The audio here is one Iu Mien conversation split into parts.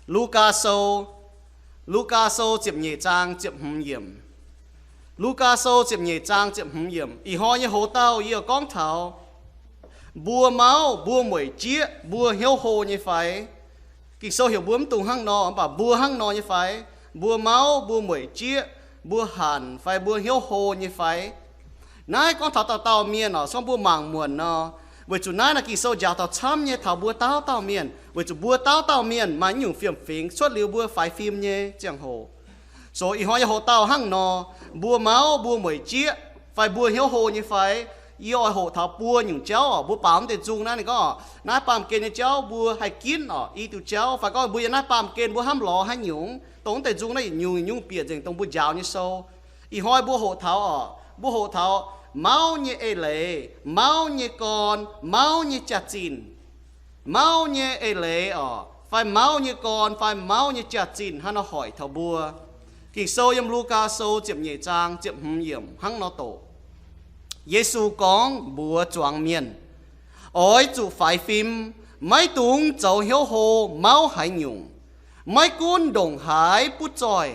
Lugaa Sou, Lugaa Sou ziepc nyeic zaang ziepc hmz yiemc. Lugaa Sou ziepc nyeic zaang ziepc hmz yiemc. Ih hnoi nyei hoc-dauh yie gorngv taux mbuo mauv, mbuo mueic jieqv, mbuo hnyouv hlo nyei fai? Ging-Sou heuc mbuo mv dungx hnangv nor, mv baac mbuo hnangv nor nyei fai? Mbuo mauv, mbuo mueic jieqv, mbuo hanc fai mbuo hnyouv hlo nyei fai? Naaiv gorngv taux dauh dauh mienh oc, se gorngv mbuo mangc muonc nor, weic zuqc naaiv naaic Ging-Sou njaaux taux camv nyei taux mbuo dauh dauh mienh, weic zuqc mbuo dauh dauh mienh maaih nyungc fiem-fingx cuotv liuz mbuo faix fim nyei ziangh hoc. So ih hnoi nyei hoc-dauh hnangv nor, mbuo mauv, mbuo mueic jieqv, fai mbuo hnyouv hlo nyei fai? Yie oix hoqc taux buo nyungc jauv oc. Mbuo baaux mv deix nzung naaiv ninh gorngv, naaiv baamh gen nyei jauv mbuo haih ginv oc, i diuc jauv, fai gorngv mbuo yiem naaiv baamh gen mbuo hnamv lorz haaix nyungc, dongh mv deix nzung naaiv yietc nyungc nyungc bieqc nzengc dongh mbuo njaaux nyei sou. Ih hnoi mbuo hoqc taux oc, mbuo hoqc taux mauv nyei eix leiz, mauv nyei gorn, mauv nyei jaax-zinh, mauv nyei eix leiz oc, fai mauv nyei gorn, fai mauv nyei jaax-zinh hnangv nor hoic taux mbuo. Ging-Sou yiem Lugaa Sou ziepc nyeic zaang ziepc hmz yiemc hnangv nor doqc. Yesu gorngv mbuox zuangx mienh, oix zuqc faix fim, maiv dungx zoux hnyouv hlo mauv haaix nyungc. Maiv gunv ndongc haaix butv zoih,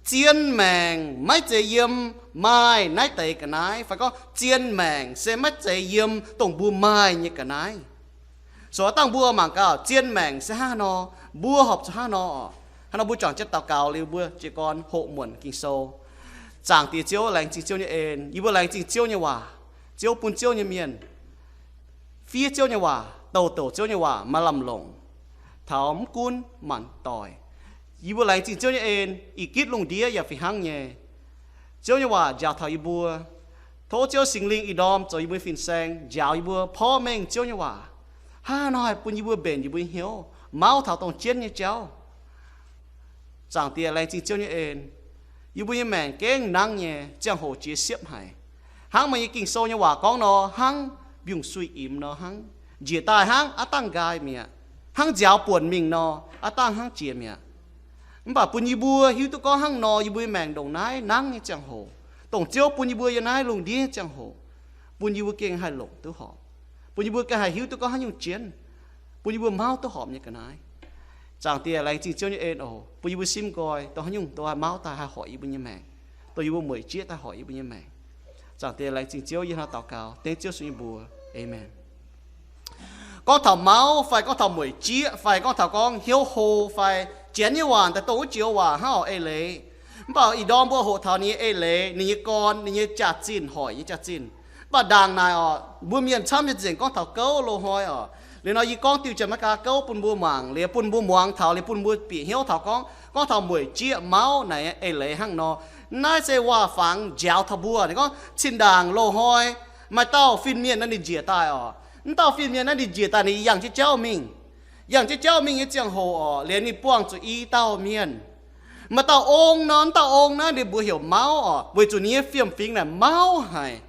zien maengc maiv zeiz yiem maaih naaiv deix ga'naaiv, fai gorngv zien maengc se maiv zeiz yiem dongh mbuo maaih nyei ga'naaiv. So aav dangh mbuo mangc gaax zien maengc se hnangv haaix nor, mbuo horpc zuqc hnangv haaix nor oc. Hnangv nor mbuo juangc jienv daux gaux liuz mbuo jiez gorn hoqc muonc Ging-Sou. Zaangc Diex Ziouv, laengz zingh Ziouv nyei en, yie mbuo laengz zingh Ziouv nyei waac. Ziouv bun Ziouv nyei mienh fiev Ziouv nyei waac, douc douc Ziouv nyei waac maaih lamh longc taux mv gunv maanc doic. Yie mbuo laengz zingh Ziouv nyei en, ih gitv lungh ndiev yaac fih hnangv nyei. Ziouv nyei waac njaaux taux yie mbuo. Tov Ziouv Singx Lingh ih ndorm zoux yie mbuo fin-saeng, njaaux yie mbuo porv mengh Ziouv nyei waac. Hnangv haaix nor haih bun yie mbuo mbenc yie mbuo nyei hnyouv, mauv taux dongh jienv nyei jauv. Zaangc Diex, laengz zingh Ziouv nyei en. Yie mbuo nyei maengc gengh nangv nyei, ziangh hoc jiex siepv haic. Hnangv meih nyei Ging-Sou nyei waac gorngv nor, hnangv mbiungc-suiv-imx nor hnangv, njiec daaih hnangv aav dangh nqaai mi'aqv. Hnangv nziaaux buonc mingh nor, aav dangh hnangv jiex mi'aqv. Mv baac bun yie mbuo hiuv duqv gorngv hnangv nor, yie mbuo nyei maengc ndongc naaiv nangv nyei ziangh hoc, dongh Ziouv bun yie mbuo yiem naaiv lungh ndiev ziangh hoc, bun yie mbuo gengh haih longc duqv horpc, bun yie mbuo gengh haih hiuv duqv gorngv haaix nyungc jienv, bun yie mbuo mauv duqv horpc nyei ga'naaiv. Zaangc Diex, laengz zingh Ziouv nyei en oc, bun yie mbuo simv nqoi dongh haaix nyungc dongh haih mauv daaih haih horpc yie mbuo nyei maengc, dongh yie mbuo mueic jieqv daaih horpc yie mbuo nyei maengc. Zaangc Diex, laengz zingh Ziouv, yie hnangv naaiv daux gaux dengv Ziouv Yesu nyei mbuox. Aamen. Gorngv taux mauv fai gorngv taux mueic jieqv fai gorngv taux gorngv hnyouv hlo fai janx nyei waac daaih dongh wuov joux waac hnangv oc, eix leiz. Mv baac ih ndorm mbuo hoqc taux ninh nyei eix leiz, ninh nyei gorn, ninh nyei jaax-zinh, hoic nyei jaax-zinh. Mv baac ndaangc naaic oc, mbuo mienh camv nyei nzengc gorngv taux gouv loz-hnoi oc. Liuz nor yie gorngv diuh Janx-Meiv-Gaa gouv bun mbuo mangc, liuz bun mbuo muangx taux, liuz bun mbuo bieqc hnyouv taux gorngv, gorngv taux mueic jieqv mauv naaic eix leiz hnangv nor. Naaiv se waac-fangx njaaux taux mbuo. Ninh gorngv cin-ndaangc loz-hnoi maaih dauh fin-mienh naaiv ninh njiec daaih oc. Mv dauh fin-mienh naaiv ninh njiec daaih ninh yangh jienv jauv mingh. Yangh jienv jauv mingh nyei ziangh hoc oc, liuz ninh buangh zuqc i dauh mienh. Maaih dauh ong nor, mv dauh ong naaiv ninh mbuox heuc mauv oc, weic zuqc ninh nyei fiem-fingx naaic mauv haic.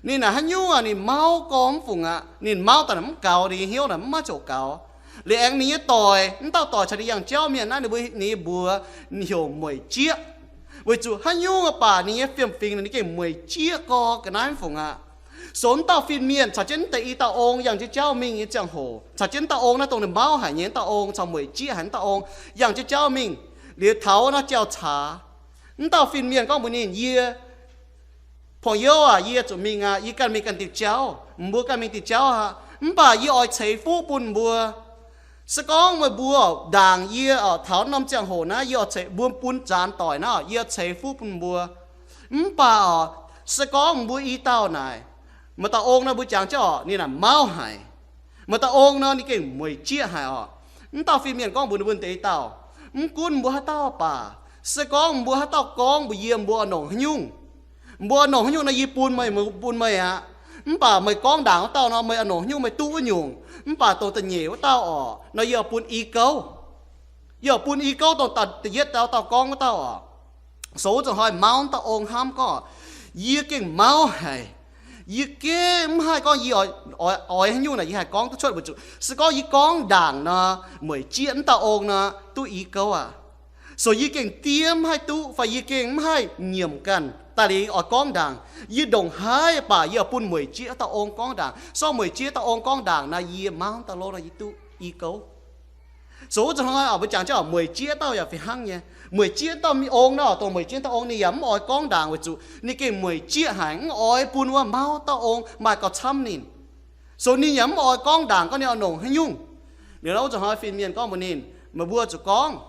Ninh naaic haaix nyungc aqv, ninh mauv gorngv mv fungc aqv. Ninh mauv daaih naaic mv gaux, ninh nyei hnyouv naaic mv maaih ziouc gaux. Liuz aengx ninh nyei doic, mv dauh doic caux ninh yangh jauv mienh naaiv ninh mbuo, ninh mbuox ninh heuc mueic jieqv. Weic zuqc haaix nyungc aqv baac ninh nyei fiem-fingx naaic ninh gengh mueic jieqv gorx ga'naaiv mv fungc aqv. So mv dauh fin-mienh caux jienv mv deix i dauh ong yangh jienv jauv mingh nyei ziangh hoc, caux jienv mv dauh ong naaiv dongh ninh mauv haic nyei mv dauh ong caux mueic jieqv haic mv dauh ong yangh jienv jauv mingh. Liuz taux wuov norm jauv-caax, mv dauh fin-mienh gorngv mbuox ninh, yie พ่อใหญ่ aac, yie zuqc mingh aqv. Yie ganh mingh ganh diuh jauv, mbuo ganh mingh diuh jauv aqv. Mv baac yie oix ceix fuqv bun mbuo. Se gorngv meih mbuo ndaangc yie oc, taux norm ziangh hoc naaiv yie oix ceix, mbuo bun zaanx doic naaiv oc, yie oix ceix fuqv bun mbuo. Mv baac oc, se gorngv mbuo i dauh naaic, maaih dauh ong naaiv mbuo jangx jienv oc, ninh naaic mauv haic. Maaih dauh ong nor ninh gengh mueic jieqv haic oc. Mv dauh fin-mienh gorngv mbuox ninh mbuo deix i dauh, mv gunv mbuo haaix dauh baac, se gorngv mbuo haaix dauh gorngv mbuox yie mbuo oix nongc haaix nyungc, mbuo oix nongc haaix nyungc nor yie bun meih, bun meih aqv. Mv baac meih gorngv ndaangc wuov dauh nor meih oix nongc haaix nyungc meih duqv wuov nyungc. Mv baac dongh da'nyeic wuov dauh oc, nor yie oix bun i gouv. Yie oix bun i gouv dongh da'yietv dauh, dauh gorngv wuov dauh oc. So wuov zanc hnoi mauv dauh ong hnamv gorngv, yie gengh mauv haic. Yie gengh mv haih gorngv yie oix, oix haaix nyungc naaic yie haih gorngv duqv cuotv weic zuqc se gorngv yie gorngv ndaangc nor, mueic jieqv wuov dauh ong nor duqv i gouv aqv. So yie gengh diev mv haih duqv fai yie gengh mv haih nyiemc ganh daaih liuz oix gorngv ndaangc. Yie ndongc haaix baac yie oix bun mueic jieqv wuov dauh ong gorngv ndaangc. So mueic jieqv dauh ong gorngv ndaangc naaic yie mauv dauh lo nor yie duqv i gouv. Zoux wuov zuqc hnoi oc, mbuo jangx jienv oc, mueic jieqv dauh yaac fih hnangv nyei. Mueic jieqv dauh ong nor, dongh mueic jieqv dauh ong ninh yaac mv oix gorngv ndaangc weic zuqc ninh gengh mueic jieqv haic, mv oix bun wuov mauv dauh ong maaih gauh camv ninh. So ninh yaac mv oix gorngv ndaangc gorngv ninh oix nongc haaix nyungc. Liuz nor wuov zuqc hnoi fin-mienh gorngv mbuox ninh, meih mbuo zuqc gorngv,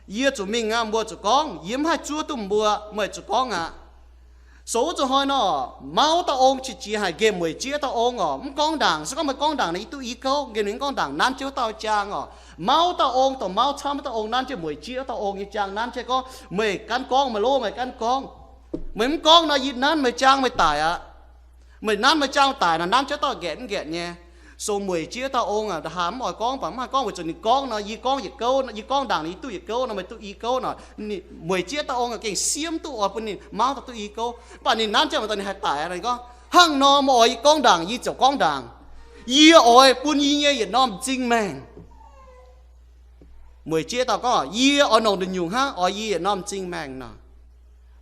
yie zuqc mingh aqv, mbuo zuqc gorngv, yie mv haih zuov duqv mbuo, meih zuqc gorngv aqv. So wuov zuqc hnoi nor, mauv dauh ong qiex jiez haic, nqemh mueic jieqv dauh ong oc, mv gorngv ndaangc. Se gorngv meih gorngv ndaangc nor, yie duqv i gouv, nqemh ninh mv gorngv ndaangc, nanv jienv wuov dauh jaang oc. Mauv dauh ong, dongh mauv camv wuov dauh ong nanv jienv mueic jieqv wuov dauh ong nyei jaang, nanv jienv gorngv, meih gan gorngv, meih lov meih gan gorngv. Meih mv gorngv nor, yie nanv meih jaang meih daic aqv. Meih nanv meih jaang daic nor, nanv jienv dauh nqaeqc mv nqaeqc nyei. So mueic jieqv dauh ong aqv, nqa'haav mv oix gorngv, mv baac mv haih gorngv weic zuqc ninh gorngv nor, yie gorngv yietc gouv, yie gorngv ndaangc nor, yie duqv yietc gouv nor, meih duqv i gouv nor. Mueic jieqv dauh ong aqv, gengh siemv duqv oix bun ninh mauv dauh duqv i gouv. Mv baac ninh nanv jienv mv daaih ninh haih daic. Ninh gorngv, hnangv nor meih oix yie gorngv ndaangc, yie ziouc gorngv ndaangc. Yie oix bun yie nyei yietc norm m'zing maengc. Mueic jieqv dauh gorngv, yie oix nongc nduqc nyungc hnangv, oix yie yietc norm m'zing maengc nor.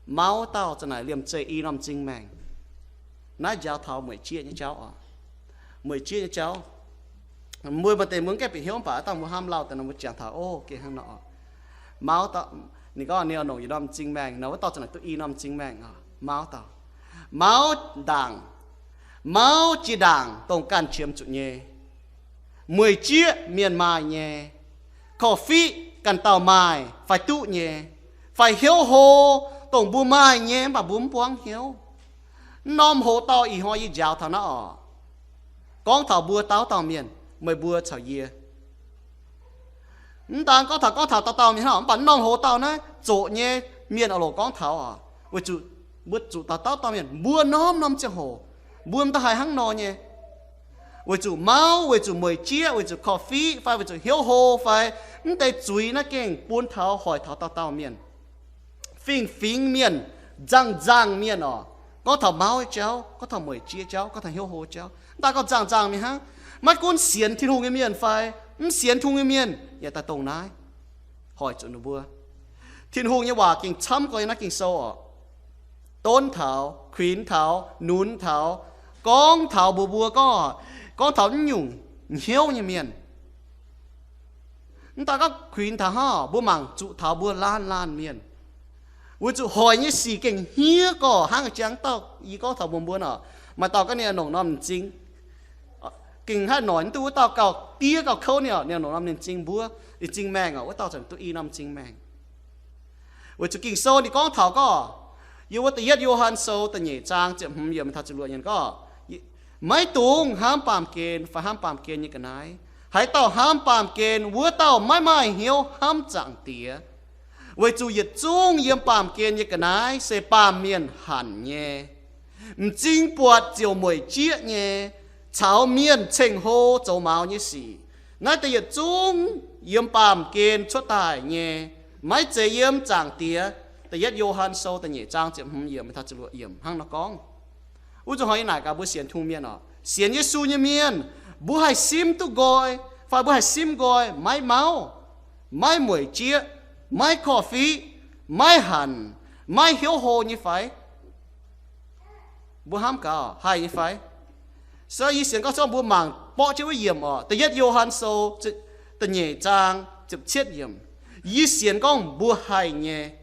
Mauv dauh za'naaic liemh zeih i norm m'zing maengc. Naaiv njaaux taux mueic jieqv nyei jauv oc. Mueic jieqv nyei jauv, mbuo maaih deix mbuo mv gaengh bieqc hnyouv, mv baac dangh mbuo hnamv lauh daaih nor mbuo jangx taux, o, gengh hnangv nor oc. Mauv dauh, ninh gorngv ninh oix nongc yietc norm m'zing maengc nor, wuov dauh za'naaic duqv i norm m'zing maengc oc. Mauv dauh, mauv ndaangc, mauv jiex ndaangc dongh ganh qiemx zuqc nyei. Mueic jieqv mienh maaih nyei, korv-fiqv ganh dauh maaih fai duqv nyei, fai hnyouv hlo dongh mbuo maaih nyei mv baac mbuo mv buangv hnyouv. Mv norm hlo dauh ih hnoi yie njaaux taux naaiv oc. Gorngv taux mbuo dauh dauh mienh, meih mbuo caux yie. Mv daan gorngv taux, gorngv taux dauh dauh mienh hnangv, mv baac mv norm hlo dauh naaiv zoqc nyei mienh oix longc gorngv taux oc. Weic zuqc mbuo zuqc dauh dauh dauh mienh, mbuo norm norm ziangh hoc mbuo m'daaih haih hnangv nor nyei. Weic zuqc mauv, weic zuqc mueic jieqv, weic zuqc korv-fiqv, fai weic zuqc hnyouv hlo, fai mv deix zuiz naaiv gengh bun taux hoic taux dauh dauh mienh. Fingx-fingx mienh, nzangc-nzangc mienh oc, gorngv taux mauv jauv, gorngv taux mueic jieqv jauv, gorngv taux hnyouv hlo jauv, mv daan gorngv nzangc-nzangc mienh hnangv. Maiv gunv sienx Tin-Hungh nyei mienh fai mv sienx Tin-Hungh nyei mienh yaac daaih dongh naaiv hoic zuqc ninh mbuo. Tin-Hungh nyei waac gengh camv gorx yiem naaiv Ging-Sou oc. Donv taux, kuinx taux, nunx taux, gorngv taux mbuox mbuo gorngv, gorngv taux mv nyungc hnyouv nyei mienh. Mv daan gorngv kuinx taux hnangv, mbuo mangc zuqc taux mbuo laanh laanh mienh. Weic zuqc hoic nyei sic gengh hniev gorx hnangv jangx dauh yie gorngv taux mbuox mbuo nor, maaih dauh gorngv ninh oix nongc norm m'zing, gengh haih noic mv duqv wuov dauh gauh diev gauh kouv ninh oc, ninh oix nongc norm ninh m'zing mbuov, ninh m'zing maengh oc, wuov dauh zanc duqv i norm m'zing maengh. Weic zuqc Ging-Sou ninh gorngv taux gorngv, yiem wuov da'yietv Yo^han Sou da'nyeic zaang ziepc hmz yiemc taux ziepc luoqc yiemc gorngv, maiv dungx hnamv baamh gen fai hnamv baamh gen nyei ga'naaiv. Haaix dauh hnamv baamh gen, wuov dauh maiv maaih hnyouv hnamv Zaangc Diex. Weic zuqc yietc zungv yiem baamh gen nyei ga'naaiv se baamh mienh hanc nyei. M'zing buatc ziouc mueic jieqv nyei, caux mienh ceng-hlo zoux maux nyei sic. Naaiv deix yietc zungv yiem baamh gen cuotv daaih nyei, maiv zeiz yiem Zaangc Diex. Da'yietv Yo^han Sou da'nyeic zaang ziepc hmz yiemc taux ziepc luoqc yiemc hnangv nor gorngv. Wuov zuqc hnoi yie naaic gaax mbuo sienx Tin-Hungh mienh oc, sienx Yesu nyei mienh, mbuo haih simv duqv nqoi, fai mbuo haih simv nqoi maiv mauv, maiv mueic jieqv, maiv korv-fiqv, maiv hanc, maiv hnyouv hlo nyei fai? Mbuo hnamv gaax, haih nyei fai? Se yie sienx gorngv se gorngv mbuo mangc borqv jienv wuov yiemc oc, da'yietv Yo^han Sou da'nyeic zaang ziepc cietv yiemc, yie sienx gorngv mbuo haih nyei.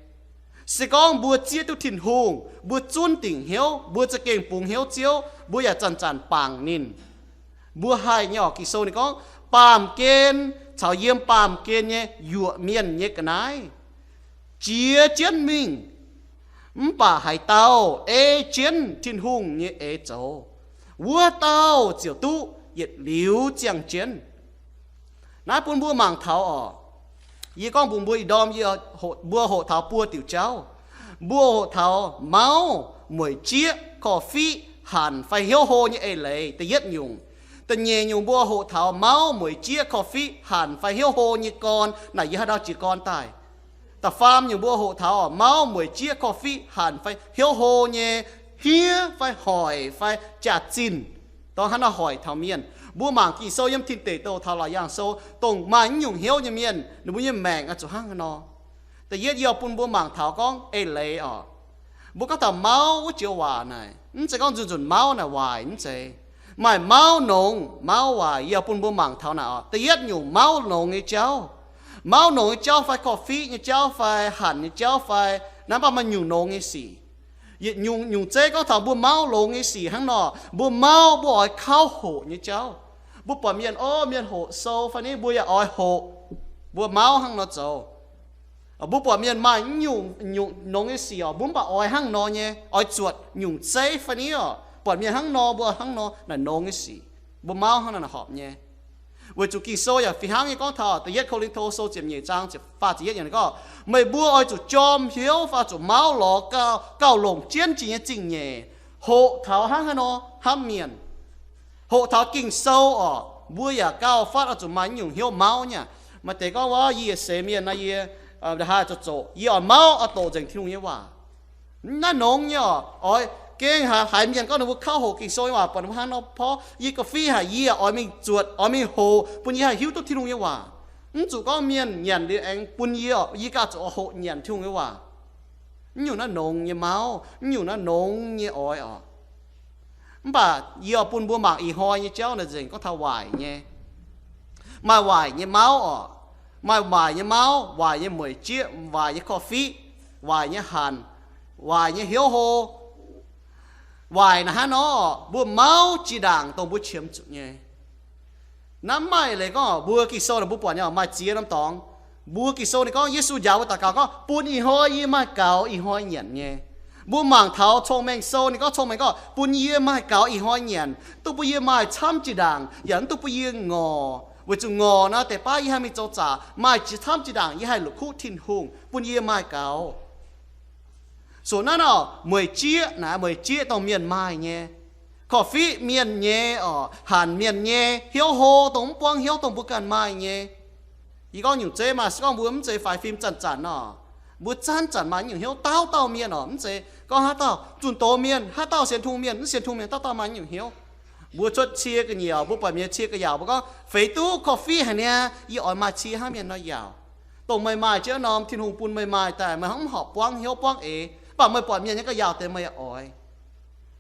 Se gorngv mbuo zieqv duqv Tin-Hungh, mbuo zunv dingc hnyouv, mbuo za'gengh bungx hnyouv Ziouv, mbuo yaac zanc-zanc bangc ninh, mbuo haih nyei oc. Ging-Sou ninh gorngv, baamh gen caux yiem baamh gen nyei yuoqc mienh nyei ga'naaiv jiex jienv mingh, mv baac haaix dauh ei jienv Tin-Hungh nyei eix zoux, wuov dauh ziouc duqv yietc liuz ziangh jienv. Naaiv bun mbuo mangc taux oc. Yie gorngv mbuox mbuo ih ndorm, yie, mbuo hoqc taux buo diuc jauv. Mbuo hoqc taux mauv, mueic jieqv, korv-fiqv, hanc fai hnyouv hlo nyei eix leiz, da'yietv nyungc. Da'nyeic nyungc mbuo hoqc taux mauv, mueic jieqv, korv-fiqv, hanc fai hnyouv hlo nyei gorn. Naaic yie haaix ndau jiez gorn daaih? Da'faam nyungc mbuo hoqc taux mauv, mueic jieqv, korv-fiqv, hanc fai hnyouv hlo nyei hniev fai hoic fai jaax-zinh, dongh hnangv nor hoic taux mienh. Mbuo mangc Ging-Sou yiem Tin Deic Douh taux Laauc Yaangh Sou, dongh maaih naaiv nyungc hnyouv nyei mienh, ninh mbuo nyei maengc oix zuqc hnangv haaix nor. Da'yietv yie oix bun mbuo mangc taux gorngv eix leiz oc. Mbuo gorngv taux mauv wuov joux waac naaic, mv zeiz gorngv nzunc nzunc mauv naaic waaic, mv zeiz. Maaih mauv nongx, mauv waaic. Yie oix bun mbuo mangc taux naaic oc. Da'yietv nyungc mauv nongx nyei jauv, Mauv nongx nyei jauv fai korv-fiqv nyei jauv fai hanc nyei jauv fai, naaiv mv baac maaih nyungc nongx nyei sic. Yietc nyungc, nyungc zeiv gorngv taux mbuo mauv longx nyei sic hnangv nor, mbuo mauv mbuo oix kauv hoqc nyei jauv. Mbuo buatc mienh, o, mienh hoqc sou fai ni, mbuo yaac oix hoqc. Mbuo mauv hnangv nor zoux. Mbuo buatc mienh maaih nyungc, nyungc nongx nyei sic oc, mbuo mv baac oix hnangv nor nyei, oix zuotc nyungc zeiv fai ni oc. Buatc mienh hnangv nor, mbuo hnangv nor, naaic nongx nyei sic. Mbuo mauv hnangv naaic horpc nyei. Weic zuqc Ging-Sou yaac fih hnangv nyei gorngv taux da'yietv Ko^lin^to Sou ziepc nyeic zaang ziepc faah ziepc yietv nyei gorngv, meih mbuo oix zuqc jorm hnyouv fai zuqc mauv lorz gauh, gauh longc jienv jiex nyei zingh nyeic, hoqc taux hnangv haaix nor hnamv mienh, hoqc taux Ging-Sou oc. Mbuo yaac gauh fatv oix zuqc maaih nyungc hnyouv mauv nyei. Maaih deix gorngv, wuov, yie yietc seix mienh nor, yie, aa, haih zoux zoqc, yie oix mauv oix doqc nzengc Tin-Hungh nyei waac. Naaiv nongx nyei oc. Oix gengh haiz mienh gorngv ninh mbuo kauv hoqc Ging-Sou nyei waac, buatc ninh mbuo hnangv nor porv, yie ga'fiev haic, yie oix mingh zuotc, oix mingh hoqc, bun yie haih hiuv duqv Tin-Hungh nyei waac. Mv zuqc gorngv mienh nyanc liuz aengx bun yie, yie gauh zuqc oix hoqc nyanc Tin-Hungh nyei waac. Mv nyungc naaiv nongx nyei mauv, mv nyungc naaiv nongx nyei oix oc. Mv baac yie oix bun mbuo mangc ih hnoi nyei jauv naaic nzengc gorngv taux waaic nyei. Maaih waaic nyei mauv oc. Maaih waaic nyei mauv, waaic nyei mueic jieqv, waaic nyei korv-fiqv, waaic nyei hanc, waaic nyei hnyouv hlo. Waaic naaic hnangv nor, mbuo mauv jiex ndaangc dongh mbuo qiemx zuqc nyei. Naaiv mv maaih leiz gorngv mbuo Ging-Sou naaic mbuo buatc nyei maaih ziex norm dorngx. Mbuo Ging-Sou ninh gorngv, Yesu njaaux mbuo daux gaux gorngv, bun ih hnoi yie maaih gaux ih hnoi nyanc nyei. Mbuo mangc taux Cong-Mengh Sou ninh gorngv, Cong-Mengh gorngv, bun yie maaih gaux ih hnoi nyanc, duqv bun yie maaih camv jiex ndaangc, yaac mv duqv bun yie ngorc. Weic zuqc ngorc nor, deix baav yie haih mingh zoux zaqc, maaih jiex camv jiex ndaangc yie haih la'kuqv Tin-Hungh, bun yie maaih gaux. So naaiv nor, mueic jieqv naaic, mueic jieqv dongh mienh maaih nyei. Korv-fiqv mienh nyei oc, hanc mienh nyei, hnyouv hlo dongh mv buangv hnyouv dongh mbuo ganh maaih nyei. Yie gorngv nyungc zeiv maaih se gorngv mbuo mv zeiz faix fim zanc-zanc nor. Mbuo zanc-zanc maaih nyungc hnyouv, dauh dauh mienh oc, mv zeiz gorngv haaix dauh zunh doz mienh, haaix dauh sienx Tin-Hungh mienh, mv sienx Tin-Hungh mienh, dauh dauh maaih nyungc hnyouv. Mbuo cuotv cie ga'nyiec, mbuo buatc mienh cie ga'yaauc, mbuo gorngv, feix duqv korv-fiqv haic niaa, yie oix maaih cie hnangv mienh nor yaauc. Dongh meih maaih jienv norm Tin-Hungh bun meih maaih daaih, meih hnangv mv horpc buangv hnyouv buangv eix. Mv baac meih buatc mienh nyei ga'yaauc deix meih yaac oix.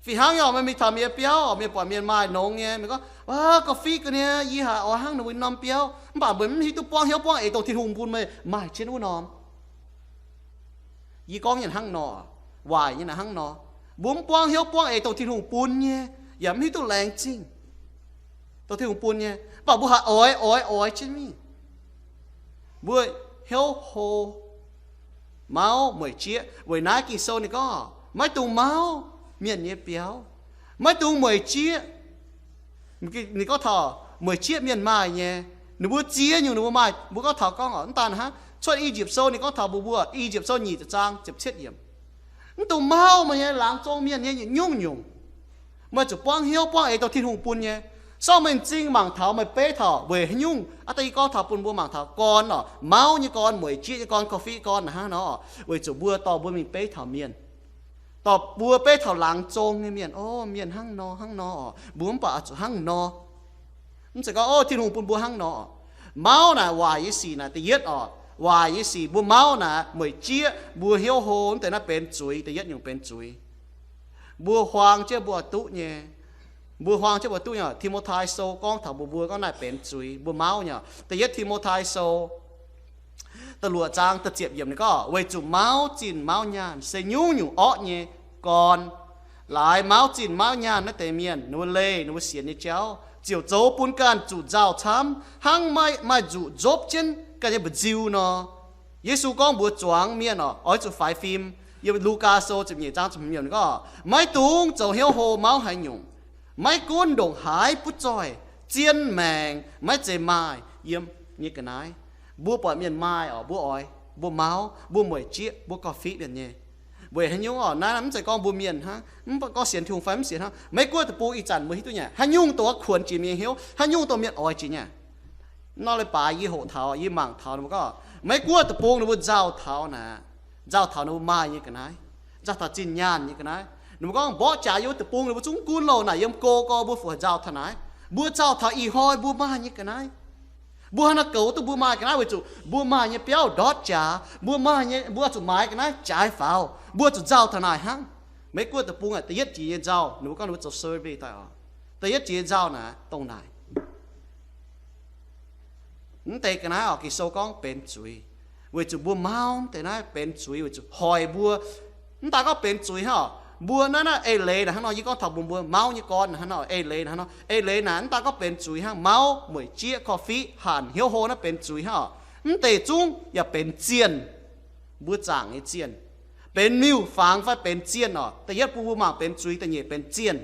Fih hnangv nyei, meih mingh taux mienh nyei biauv, mienh buatc mienh maaih nongx nyei, meih gorngv, aa, korv-fiqv ga'naaiv, yie haiz oix hnangv ninh mbuo norm biauv. Mv baac meih mv hiuv duqv buangv hnyouv buangv eix dongh Tin-Hungh bun meih maaih jienv wuov norm. Yie gorngv nyei hnangv nor, waaic nyei naaic hnangv nor. Mbuo mv buangv hnyouv buangv eix dongh Tin-Hungh bun nyei, yaac mv hiuv duqv laengz zingh dongh Tin-Hungh bun nyei. Mv baac mbuo haih oix, oix, oix jienv mingh. Mbuo hnyouv hlo, mauv mueic jieqv. Weic naaiv Ging-Sou ninh gorngv, maiv dungx mauv mienh nyei biauv, maiv dungx mueic jieqv. Ninh gorngv taux mueic jieqv mienh maaih nyei, ninh mbuo ziex nyungc ninh mbuo maaih. Mbuo gorngv taux gorngv oc, mv daan hnangv, Cuotv I^yipv Sou ninh gorngv taux mbuox mbuo, I^yipv Sou nyic ziepc zaang ziepc cietv yiemc, mv dungx mauv meih nyei laangz zong mienh nyei yietc nyungc-nyungc. Meih zuqc buangv hnyouv buangv eix dongh Tin-Hungh bun nyei. Sorng meih m'zing mangc taux, meih beiv taux weic haaix nyungc. Aa, da'yietv gorngv taux bun mbuo mangc taux gorn oc, mauv nyei gorn, mueic jieqv nyei gorn, korv-fiqv gorn hnangv nor, weic zuqc mbuo dorh mbuo mingh beiv taux mienh, dorh mbuo beiv taux laangz zong nyei mienh. O, mienh hnangv nor hnangv nor oc, mbuo mv baac oix zuqc hnangv nor. Mv zeiz gorngv, o, Tin-Hungh bun mbuo hnangv nor. Mauv naaic waaic nyei sic naaic da'yietv oc. Waaic nyei sic mbuo mauv naaic mueic jieqv, mbuo hnyouv hlo, mv deix naaiv benx zuiz, da'yietv nyungc benx zuiz. Mbuo huaang jienv mbuo oix duqv nyei. Mbuo huaang jienv mbuo oix duqv nyei. Ti^mo^tai Sou gorngv taux mbuox mbuo gorngv naaiv benx zuiz, mbuo mauv nyei. Da'yietv Ti^mo^tai Sou da'luoqc zaang da'ziepc yiemc ninh gorngv, weic zuqc mauv zinh mauv nyaanh se nyungc-nyungc orqv nyei gorn. Laaix mauv zinh mauv nyaanh naaiv deix mienh, ninh mbuo leih ninh mbuo sienx nyei jauv ziouc zoux bun ganh zuqc nzauh camv, hnangv maaih, maaih nzuqc nzopv jienv ganh nyei mba'nziu nor. Yesu gorngv mbuox zuangx mienh oc, oix zuqc faix fim. Yiem Lugaa Sou ziepc nyeic zaang ziepc hmz yiemc ninh gorngv, maiv dungx zoux hnyouv hlo mauv haaix nyungc. Maiv gunv ndongc haaix butv zoih, zien maengc, maiv zeiz maaih yiem nyei ga'naaiv. Mbuo buatc mienh maaih oc, mbuo oix, mbuo mauv, mbuo mueic jieqv, mbuo korv-fiqv mienh nyei. Weic haaix nyungc oc? Naaiv mv zeiz gorngv mbuo mienh hnangv, mv baac gorngv sienx Tin-Hungh fai mv sienx hnangv. Maiv gunv deic-bung ih zanc mbuo hiuv duqv nyei, haaix nyungc dongh kuonx jiex mienh hnyouv, haaix nyungc dongh mienh oix jiex nyei. Nor leiz-baaix yie hoqc taux, yie mangc taux ninh mbuo gorngv, maiv gunv deic-bung ninh mbuo nzauh taux naaic, nzauh taux ninh mbuo maaih nyei ga'naaiv, nzauh taux zinh nyaanh nyei ga'naaiv. Ninh mbuo gorngv mborqv jaax yiem wuov deic-bung ninh mbuo zungv gunv loh naaic, yiem go gorx mbuo fungc haih nzauh taux naaic. Mbuo nzauh taux ih hnoi mbuo maaih nyei ga'naaiv. Mbuo hnangv naaiv goux duqv mbuo maaih ga'naaiv weic zuqc mbuo maaih nyei biauv ndortv jaax, mbuo maaih nyei, mbuo zuqc maaiz ga'naaiv jaaix faaux, mbuo zuqc nzauh taux naaic hnangv. Maiv gunv deic-bung aac, da'yietv jiex nyei nzauh, ninh mbuo gorngv ninh mbuo zoux survey daaih oc. Da'yietv jiex nyei nzauh naaic dongh naaic. Mv deix ga'naaiv oc, Ging-Sou gorngv benx zuiz, weic zuqc mbuo mauv mv deix naaiv benx zuiz weic zuqc hoic mbuo. Mv daaih gorngv benx zuiz hnangv oc, mbuo naaiv naaiv eix leiz naaic hnangv nor, yie gorngv taux mbuo, mbuo mauv nyei gorn naaic hnangv nor, eix leiz naaic hnangv nor, eix leiz naaic mv daaih gorngv benx zuiz hnangv, mauv, mueic jieqv, korv-fiqv, hanc, hnyouv hlo naaiv benx zuiz hnangv oc. Mv deix zungv yaac benx zienh, mbuo zaangc nyei zienh, benx miuc-fangx fai benx zienh oc. Da'yietv bun mbuo mangc benx zuiz, da'nyeic benx zienh.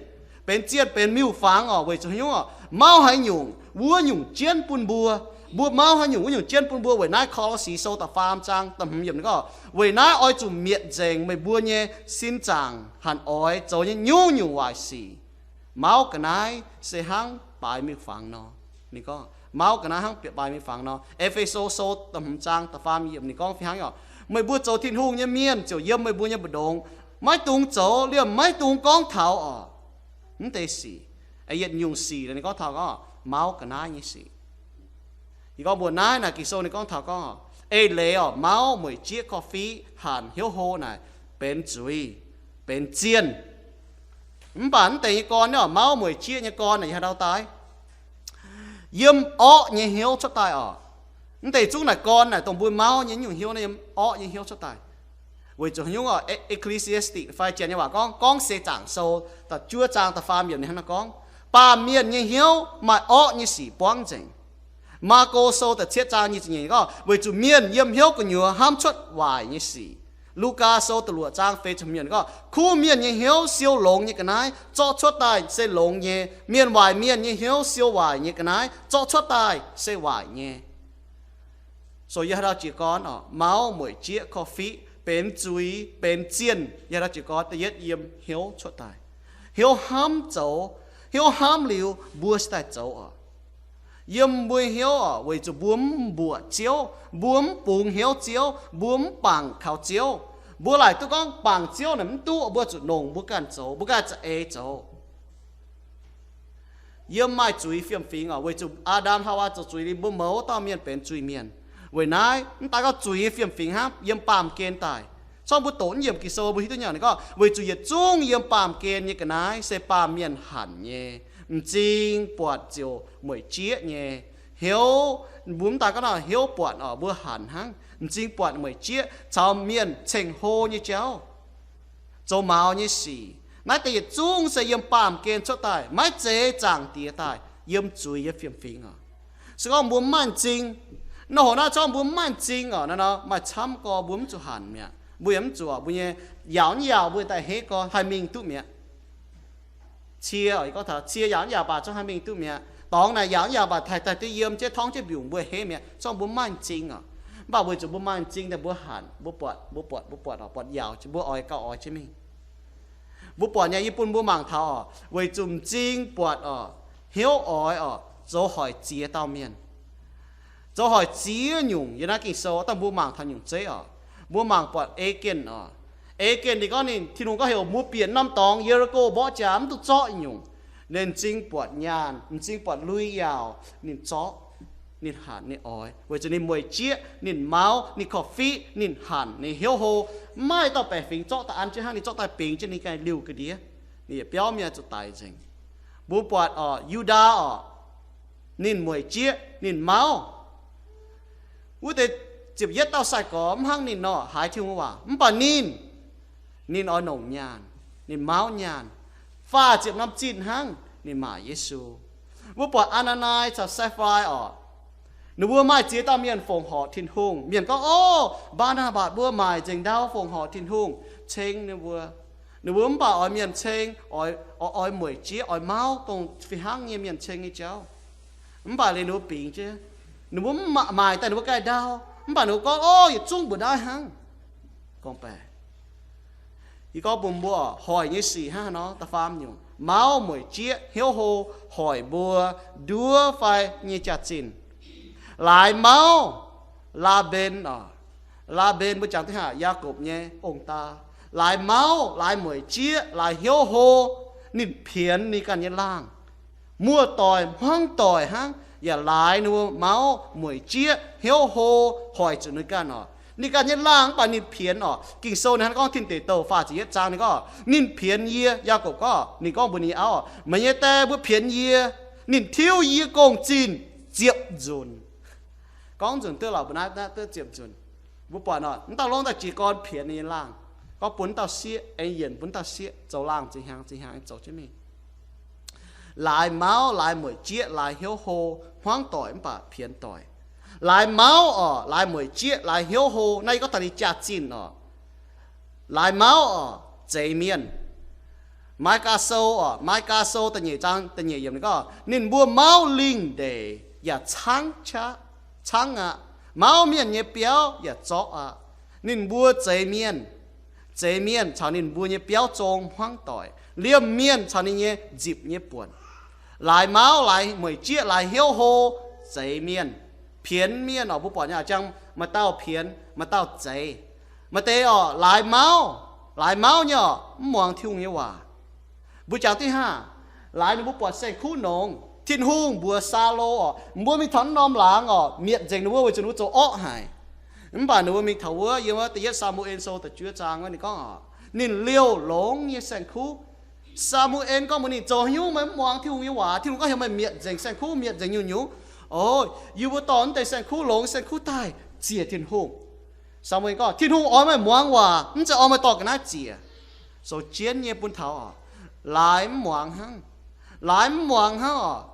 Benx zienh benx miuc-fangx oc, weic zuqc haaix nyungc oc, mauv haaix nyungc, wuov nyungc jienv bun mbuo. Mbuo mauv haaix nyungc, wuov nyungc jienv bun mbuo. Weic naaiv Ko^lo^si Sou da'faam zaang da'hmz yiemc ninh gorngv, weic naaiv oix zuqc mietc nzengc meih mbuo nyei sin zaangc hanc oix zoux nyei nyungc-nyungc waaic sic. Mauv ga'naaiv se hnangv baaix miuc-fangx nor. Ninh gorngv mauv ga'naaiv hnangv baaix miuc-fangx nor. E^fe^so Sou da'hmz zaang da'faam yiemc ninh gorngv fih hnangv oc, meih mbuo zoux Tin-Hungh nyei mienh ziouc yiem meih mbuo nyei mbu'ndongx maiv dungx zoux liemh maiv dungx gorngv taux oc, mv deix sic, yietc nyungc sic ninh gorngv taux gorngv mauv ga'naaiv nyei sic. Yie gorngv mbuo naaiv naaic Ging-Sou ninh gorngv taux gorngv, eix leiz oc, mauv, mueic jieqv, korv-fiqv, hanc, hnyouv hlo naaic benx zuiz, benx zienh. Mv baac mv deix nyei gorn naaiv oc, mauv, mueic jieqv nyei gorn naaic yiem haaix ndau daaih? Yiem orqv nyei hnyouv cuotv daaih oc. Mv deix zungv naaic gorn naaic dongh mbuo mauv nyei nyungc hnyouv naaiv yiem orqv nyei hnyouv cuotv daaih. Weic zuqc haaix nyungc oc, Ecclesiastes fai janx nyei waac gorngv, gorngv seix zaangc sou da'juov zaang da'faam yiemc ninh hnangv naaiv gorngv, baamh mienh nyei hnyouv maaih orqv nyei sic buangv nzengc. Maako Sou da'cietv zaang nyic ziepc nyeic gorngv, weic zuqc mienh yiem hnyouv gu'nyuoz hnamv cuotv waaic nyei sic. Lugaa Sou da'luoqc zaang feix ziepc hmz gorngv, kuv mienh nyei hnyouv siou longx nyei ga'naaiv zorqv cuotv daaih se longx nyei. Mienh waaic mienh nyei hnyouv siou waaic nyei ga'naaiv zorqv cuotv daaih se waaic nyei. So yie haaix dauh jiez gorn oc, mauv, mueic jieqv, korv-fiqv, benx zuiz, benx zienh, yie haaix dauh jiez gorn da'yietv yiem hnyouv cuotv daaih. Hnyouv hnamv zoux, hnyouv hnamv liuz mbuo se daaih zoux oc. Yiem mbuo hnyouv oc, weic zuqc mbuo mv mbuoqc Ziouv, mbuo mv bungx hnyouv Ziouv, mbuo mv bangc kaux Ziouv. Mbuo laaic duqv gorngv bangc Ziouv naaic mv duqv, mbuo zuqc nongc mbuo ganh zoux, mbuo ganh za'eix zoux. Yiem maaih zuiz fiem-fingx oc, weic zuqc Aa^ndam Haawaa zoux zuiz liuz mbuo mouz dauh mienh benx zuiz-mienh. Weic naaiv mv daaih gorngv zuiz nyei fiem-fingx hnangv, yiem baamh gen daaih. Corc mbuo doqc naaiv yiemc Ging-Sou mbuo hiuv duqv nyei, ninh gorngv weic zuqc yietc zungv yiem baamh gen nyei ga'naaiv se baamh mienh hanc nyei, m'zing buatc ziouc mueic jieqv nyei. Hnyouv, mbuo mv daaih gorngv nor hnyouv buatc oc, mbuo hanc hnangv, m'zing buatc mueic jieqv caux mienh ceng-hlo nyei jauv, zoux maux nyei sic. Naaiv deix yietc zungv se yiem baamh gen cuotv daaih, maiv zeiz zaangc Diex daaih, yiem zuiz nyei fiem-fingx oc. Se gorngv mbuo mv maaih m'zing, nor hoc naaiv corc mbuo mv maaih m'zing oc, naaiv nor maaih camv gorx mbuo mv zuqc hanc mi'aqv, mbuo yaac mv zuqc, mbuo nyei yaauc mv yaauc mbuo daaih hei gorx haih mingh duqv mi'aqv. Cie oc, yie gorngv taux cie yaauc mv yaauc baac zungv haih mingh duqv mi'aqv. Dorngx naaic yaauc mv yaauc baac taaih daaih duqv yiem jienv torngv jienv mbiungc mbuo hei mi'aqv, corc mbuo mv maaih m'zing oc. Mv baac weic zuqc mbuo maaih m'zing daaih mbuo hanc, mbuo buatc, mbuo buatc, mbuo buatc oc, buatc yaauc, mbuo oix gauh oix jienv mingh. Mbuo buatc nyei, yie bun mbuo mangc taux oc, weic zuqc m'zing buatc oc, hnyouv oix oc, zoux hoic ziex dauh mienh. Zoux hoic ziex nyungc yiem naaiv Ging-Sou, dangh mbuo mangc taux nyungc zeiv oc. Mbuo mangc buatc Achan oc. Achan ninh gorngv ninh, Tin-Hungh gorngv heuc mbuo bieqc norm dorngx Ye^li^ko mborqv jaax mv duqv zorqv nyungc. Ninh m'zing buatc nyaanh, m'zing buatc lui yaauc, ninh zorqv, ninh hanc, ninh oix, weic zuqc ninh mueic jieqv, ninh mauv, ninh korv-fiqv, ninh hanc, ninh hnyouv hlo. Mv maaih dauh baeqc fingx zorqv daaih an jienv hnangv, ninh zorqv daaih bingx jienv ninh ganh liuh ga'ndiev, ninh yietc biauv mienh zuqc daic nzengc. Mbuo buatc oc, Yu^ndaa oc, ninh mueic jieqv, ninh mauv. Wuov deix ziepc yietv dauh sai-gorx mv hnangv ninh nor haiz Tin-Hungh waac, mv baac ninh, ninh oix nongc nyaanh, ninh mauv nyaanh. Faah ziepc norm zinh hnangv ninh maaic Yesu. Mbuo buatc Aa^naa^nai caux Saa^fai oc, ninh mbuo maaih ziex dauh mienh fongc horc Tin-Hungh. Mienh gorngv, O, Mbaa^naa^mbatc mbuo maaic nzengc ndau fongc horc Tin-Hungh, ceng ninh mbuo. Ninh mbuo mv baac oix mienh ceng, oix, oix, oix mueic jieqv, oix mauv dongh fih hnangv nyei mienh ceng nyei jauv. Mv baac liuz ninh mbuo bingx jienv, ninh mbuo mv maaic daaih ninh mbuo ganh ndau, mv baac ninh mbuo gorngv, O, yietc zungv mbuo ndaauv hnangv. Gorngv baeqc, yie gorngv bun mbuo, hoic nyei sic hnangv haaix nor, da'faam nyungc, mauv, mueic jieqv, hnyouv hlo, hoic mbuo nduov fai nyei jaax-zinh. Laaix mauv, Laa^mben oc, Laa^mben mbuo jangx duqv haaix, Yaakopv nyei ong-daa. Laaix mauv, laaix mueic jieqv, laaix hnyouv hlo, ninh pienx ninh ganh nyei laangh. Muoz-doic hmuangv doic hnangv yaac laaix ninh mbuo mauv, mueic jieqv, hnyouv hlo, hoic zuqc ninh ganh oc. Ninh ganh nyei laangh mv baac ninh pienx oc. Ging-Sou ninh hnangv gorngv Tin Deic Douh faah ziepc yietv zaang ninh gorngv, Ninh pienx yie, Yaakopv gorngv, ninh gorngv mbuox ninh nyei auv oc, Meih nyei die mbuo pienx yie, ninh tiuv yie gong-zinh ziepc nzunc. Gorngv nzunc duqv lorqc, mbuo naaiv duqv ziepc nzunc. Mbuo buatc nor, mv dauh longv daaih jiez gorn pienx ninh nyei laangh, gorngv bun mv dauh sieqv, aengx yienc bun mv dauh sieqv zoux laangh zinh hnyangx zinh hnyangx zoux jienv mingh. Laaix mauv, laaix mueic jieqv, laaix hnyouv hlo, hmuangv doic mv baac pienx doic. Laaix mauv orqc, laaix mueic jieqv, laaix hnyouv hlo, naaiv yie gorngv daaih ninh jaax-zinh orqc. Laaix mauv orqc, zeiz mienh. Mai^gaa Sou orqc, Mai^gaa Sou da'nyeic zaang da'nyeic yiemc ninh gorngv, ninh mbuo mauv lingh ndeic yaac caangv aqv. Mauv mienh nyei biauv yaac zorqv aqv. Ninh mbuo zeix mienh, zeix mienh caux ninh mbuo nyei biauv zong hmuangv doic, liemh mienh caux ninh nyei nzipc nyei buonc. Laaix mauv, laaix mueic jieqv, laaix hnyouv hlo, zeix mienh, pienx mienh orqc. Mbuo buatc nyei aqv, jang maaih dauh pienx, maaih dauh zeix. Maaih deix orqc, laaix mauv, laaix mauv nyei orqc, mv muangx Tin-Hungh nyei waac. Mbuo jangx diqv hnangv, laaix ninh mbuo buatc saeng-kuv nongx, Tin-Hungh mbuox Saulo orqc, mbuo mingh taux naaiv norm laangz orqc, mietc nzengc ninh mbuo weic zuqc ninh mbuo zoux orqv haic. Mv baac ninh mbuo mingh taux wuov, yiem wuov da'yietv Saa^mu^en Sou da'juov zaang wuov ninh gorngv orqc, ninh liouh longx nyei saeng-kuv. Saa^mu^en gorngv mbuox ninh, zoux haaix nyungc meih mv muangx Tin-Hungh nyei waac? Tin-Hungh gorngv heuc meih mietc nzengc saeng-kuv, mietc nzengc nyungc-nyungc. Oc, yie mbuo dorh naaiv deix saeng-kuv longx nyei saeng-kuv daaih ziec Tin-Hungh. Saa^mu^en gorngv, Tin-Hungh oix meih muangx waac, mv zeiz oix meih dorh ga'naaiv ziec. Zoux jienv nyei bun taux orqc, laaix mv muangx hnangv. Laaix mv muangx hnangv orqc.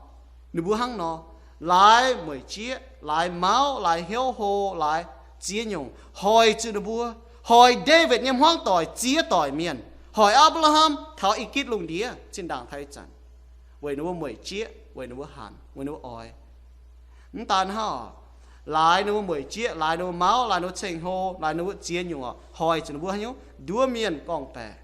Ninh mbuo hnangv nor, laaix mueic jieqv, laaix mauv, laaix hnyouv hlo, laaix ziex nyungc hoic zuqc ninh mbuo, hoic Ndaawitv nyei hmuangv doic ziex doic mienh, hoic Apc^laa^ham taux I^gitv Lungh Ndiev zinh ndaangc taux ih zanc, weic ninh mbuo mueic jieqv, weic ninh mbuo hanc, weic ninh mbuo oix. Mv daan hnangv orqc, laaix ninh mbuo mueic jieqv, laaix ninh mbuo mauv, laaix ninh mbuo ceng-hlo, laaix ninh mbuo ziex nyungc orqc, hoic zuqc ninh mbuo haaix nyungc? Nduov mienh gorngv-baeqc.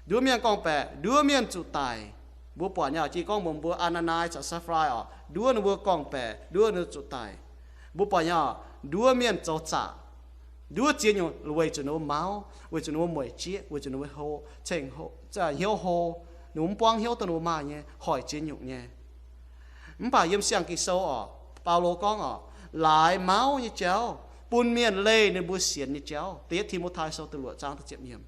Nduov mienh gorngv-baeqc, nduov mienh zuqc daic. Mbuo buatc nyei orqc, jiex gorngv mbuox mbuo Aa^naa^nai caux Saa^fai^lai orqc, nduov ninh mbuo gorngv-baeqc, nduov ninh mbuo zuqc daic. Mbuo buatc nyei orqc, nduov mienh zoux zaqc, nduov ziex nyungc weic zuqc ninh mbuo mauv, weic zuqc ninh mbuo mueic jieqv, weic zuqc ninh mbuo hlo, ceng-hlo, hnyouv hlo, ninh mbuo mv buangv hnyouv dongh ninh mbuo maaih nyei, hoic ziex nyungc nyei. Mv baac yiem Siang-Ging-Sou orqc, Baulo gorngv orqc, laaix mauv nyei jauv bun mienh leih ninh mbuo sienx nyei jauv. Da'yietv Ti^mo^tai Sou da'luoqc zaang da'ziepc yiemc.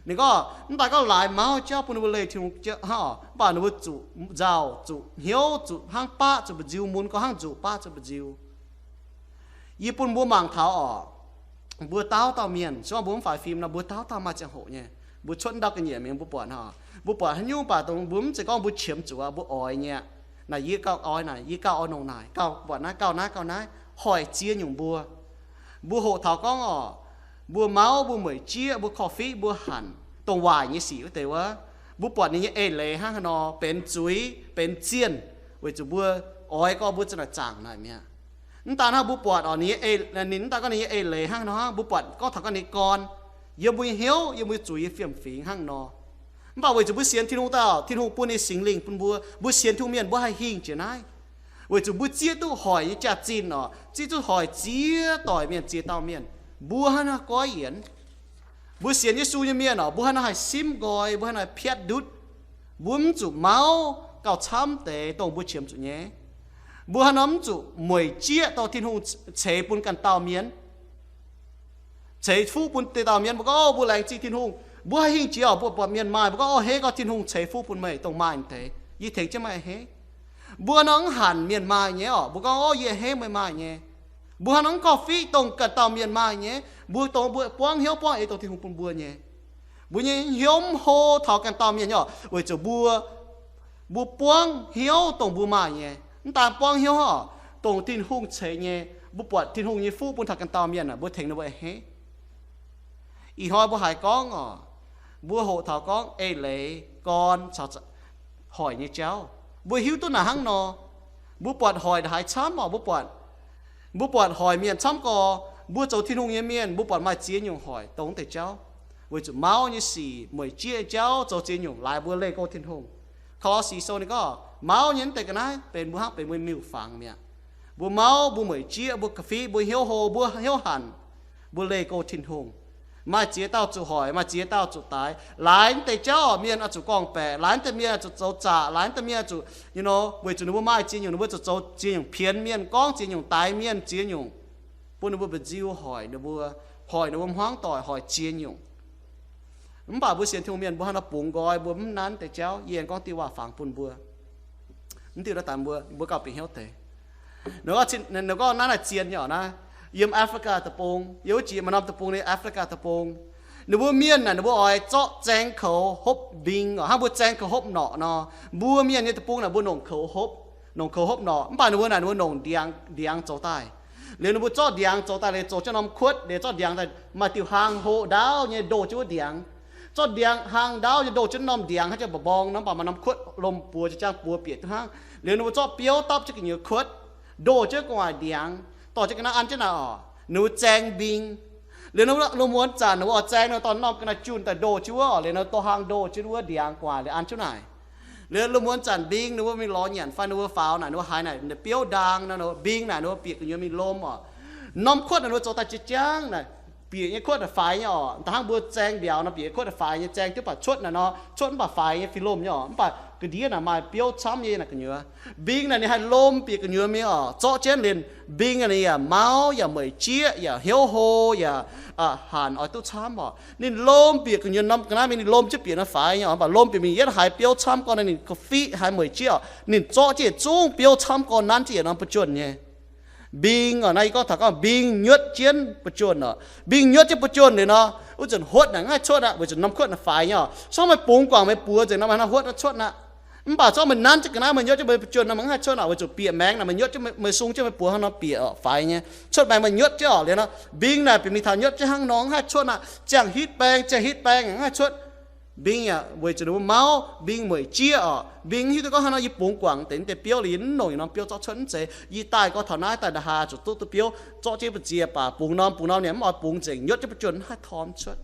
Ninh gorngv, mv baac gorngv laaix mauv jauv bun ninh mbuo leih Tin-Hungh hnangv orqc, mv baac ninh mbuo zuqc nzauh, zuqc hnyouv, zuqc hnangv baqv zuqc mba'nziu mun, gorngv hnangv nzuqc baqv zuqc mba'nziu. Yie bun mbuo mangc taux orqc, mbuo dauh dauh mienh, se gorngv mbuo mv faix fim nor, mbuo dauh dauh maaih ziangh hoc nyei. Mbuo cuotv ndau ga'nyiec mingh mbuo buatc hnangv, mbuo buatc haaix nyungc baac dongh mbuo mv zeiz gorngv mbuo qiemx zuqc aqv, mbuo oix nyei aqv. Naaic yie gauh oix naaic, yie gauh oix nongc naaic, gauh buatc naaiv, gauh naaiv, gauh naaiv, hoic ziex nyungc mbuo. Mbuo hoqc taux gorngv orqc, mbuo mauv, mbuo mueic jieqv, mbuo korv-fiqv, mbuo hanc dongh waaic nyei sic wuov deix wuov, mbuo buatc ninh nyei eix leiz hnangv haaix nor benx zuiz, benx zienh, weic zuqc mbuo oix gorngv mbuo za'naaic zaangc naaic mi'aqv. Mv daan hnangv, mbuo buatc orqc, ninh nyei eix, ninh mv daan gorngv ninh nyei eix leiz hnangv haaix nor, mbuo buatc gorngv taux gorngv ninh nyei gorn, yiem mbuo nyei hnyouv, yiem mbuo nyei zuiz nyei fiem-fingx hnangv nor. Mv baac weic zuqc mbuo sienx Tin-Hungh daaih, Tin-Hungh bun ninh Singx Lingh bun mbuo, mbuo sienx Tin-Hungh mienh mbuo haih hingh jiex naaiv. Weic zuqc mbuo zieqv duqv hoic nyei jaax-zinh orqc, zieqv duqv hoic ziex doic mienh, ziex dauh mienh, mbuo hnangv naaiv goiv yienx. Mbuo sienx Yesu nyei mienh orqc, mbuo hnangv naaiv haih simv nqoi, mbuo hnangv naaiv piatv ndutv. Mbuo mv zuqc mauv gauh camv deix dongh mbuo qiemx zuqc nyei. Mbuo hnangv nor mv zuqc mueic jieqv dongh Tin-Hungh ceix bun ganh dauh mienh, ceix fuqv bun deix dauh mienh. Mbuo gorngv, o, mbuo laengz zingh Tin-Hungh. Mbuo haih hingh jiex orqc, mbuo buatc mienh maaih, mbuo gorngv, o, heiv gorngv Tin-Hungh ceix fuqv bun meih dongh maaih deix, yie tengx jienv meih heiv. Mbuo hnangv nor mv hanc mienh maaih nyei orqc, mbuo gorngv, o, yie heiv meih maaih nyei. Mbuo hnangv nor mv korv-fiqv dongh ganh dauh mienh maaih nyei. Mbuo dongh mbuo buangv hnyouv buangv eix dongh Tin-Hungh bun mbuo nyei. Mbuo nyei hnyouv mv hlo taux ganh dauh mienh nyei orqc, weic zuqc mbuo, mbuo buangv hnyouv dongh mbuo maaih nyei. Mv daan buangv hnyouv orqc, dongh Tin-Hungh ceix nyei. Mbuo buatc Tin-Hungh nyei fuqv bun taux ganh dauh mienh aac, mbuo tengx ninh mbuo a'hneiv. Ih hnoi mbuo haiz gorngv orqc, mbuo hoqc taux gorngv eix leiz, gorn caux hoic nyei jauv, mbuo hiuv duqv naaic hnangv nor. Mbuo buatc hoic haiz camv orqc, mbuo buatc, mbuo buatc hoic mienh camv gorx. Mbuo zoux Tin-Hungh nyei mienh, mbuo buatc maaih ziex nyungc hoic dongh deix jauv, weic zuqc mauv nyei sic, mueic jieqv nyei jauv, zoux ziex nyungc laaix mbuo leih go Tin-Hungh. Ko^lo^si Sou ninh gorngv, mauv nyei mv deix ga'naaiv benx mbuo hnangv benx mbuo miuc-fangx mi'aqv. Mbuo mauv, mbuo mueic jieqv, mbuo korv-fiqv, mbuo hnyouv hlo, mbuo hnyouv hanc, mbuo leih go Tin-Hungh. Maaih ziex dauh zuqc hoic, maaih ziex dauh zuqc daix. Laaix deix jauv mienh oix zuqc gorngv-baeqc, laaix deix mienh oix zuqc zoux zaqc, laaix deix mienh oix zuqc, you know, weic zuqc ninh mbuo maaih ziex nyungc, ninh mbuo zuqc zoux ziex nyungc pienx mienh, gorngv ziex nyungc, daix mienh ziex nyungc, bun ninh mbuo mba'nziu hoic ninh mbuo, hoic ninh mbuo hmuangv doic, hoic ziex nyungc. Mv baac mbuo sienx Tin-Hungh mienh mbuo hnangv nor bungx nqoi, mbuo mv nanv deix jauv. Yie aengx gorngv diuh waac-fangx bun mbuo. Mv diuh naaiv daaih mbuo, mbuo gauh bieqc hnyouv deix. Ninh gorngv naaiv naaic zien nyei oc naaiv, yiem Africa deic-bung, yiem wuov jiex maaih norm deic-bung nyei Africa deic-bung. Ninh mbuo mienh naaic ninh mbuo oix zorqv zaeng koux hopv mbing oc, hnangv mbuo zaeng koux hopv norqc nor. Mbuo mienh nyei deic-bung naaic mbuo nongc koux hopv, nongc koux hopv norqc, mv baac ninh mbuo naaic ninh mbuo nongc ndiangx, ndiangx zoux daaih. Liuz ninh mbuo zorqv ndiangx zoux daaih liuz zoux jienv norm kuotv, liuz zorqv ndiangx daaih maaih diuh hlang hoqc ndaauv nyei ndoh jienv wuov ndiangx. Zorqv ndiangx hlang ndaauv nyei ndoh jienv norm ndiangx hnangv, jienv mba'mborng nor, mv baac maaih norm kuotv lomh buoz, jang buoz bieqc duqv hnangv. Liuz ninh mbuo zorqv biouv dapv jienv gu'nyuoz kuotv, ndoh jienv gu'nguaaic ndiangx, dorh jienv ga'naaiv an jienv naaic oc, ninh mbuo zaeng mbing. Liuz ninh mbuo lungh muonz zanc ninh mbuo oix zaeng, ninh mbuo dorh norm ga'naaiv junh daaih ndoh jienv wuov oc, liuz ninh mbuo dorh hlang ndoh jienv wuov ndiangx gu'nguaaic liuz an jienv naaic. Liuz lungh muonz zanc mbing ninh mbuo mingh lorz nyanc fai ninh mbuo faaux naaic, ninh mbuo haiz naaic naaiv biouv ndaang nor, mbing naaic ninh mbuo bieqc gu'nyuoz mingh lomh oc. Norm kuotv naaic ninh mbuo zoux daaih jiex jangv naaic, bieqc nyei kuotv naaic faix nyei oc. Da'hnangv mbuo zaeng mbiauz nor, bieqc nyei kuotv naaic faix nyei, zaeng jienv baac cuotv naaic nor, cuotv mv baac faix nyei, fih lomh nyei oc. Mv baac ga'ndiev naaic maaih biouv camv nyei naaic gu'nyuoz. Mbing naaic ninh haih lomh bieqc gu'nyuoz mingh oc, zorqv jienv liuz mbing naaic ninh yaac mauv yaac meic jieqv yaac hnyouv hlo yaac hanc oix duqv camv oc. Ninh lomh bieqc gu'nyuoz norm ga'naaiv mingh, ninh lomh jienv bieqc naaiv faix nyei oc, mv baac lomh bieqc mingh yietv haiz biouv camv gorn naaic ninh ga'fiqv haiz meic jieqv oc. Ninh zorqv jienv yietc zungv biouv camv gorn nanv jienv yietc norm buoz-juonh nyei. Mbing oc, naaiv yie gorngv taux gorngv mbing nyuotv jienv buoz-juonh oc. Mbing nyuotv jienv buoz-juonh liuz nor, wuov zanc huotv naaic mv haih cuotv aqv, weic zuqc norm kuotv naaic faix nyei oc. Se gorngv meih bungx guangc meih buoz nzengc nor, meih hnangv huotv cuotv aqv. Mv baac se gorngv meih nanv jienv ga'naaiv, meih nyuotv jienv meih buoz-juonh nor, meih mv haih cuotv aqv, weic zuqc bieqc maengx naaic meih nyuotv jienv, meih sung jienv meih buoz hnangv nor bieqc oc, faix nyei. Cuotv maengx meih nyuotv jienv oc. Liuz nor mbing naaic bieqc mingh taux nyuotv jienv hnangv nor mv haih cuotv aqv, ziangh hitv baeng, ziangh hitv baeng mv haih cuotv. Mbing yaac weic zuqc ninh mbuo mauv, mbing meic jieqv oc. Mbing mv hiuv duqv gorngv hnangv nor yie bungx guangc deix, deix biouv liuz yie mv nongc yietc norm biouv zorqv cuotv mv zeiz. Yie daaih gorngv taux naaiv daaih nda'haav zuqc duqv duqv biouv, zorqv jienv mbu'ziex baac bungx norm, bungx norm ninh mv oix bungx nzengc, nyuotv jienv buoz-juonh mv haih torn cuotv.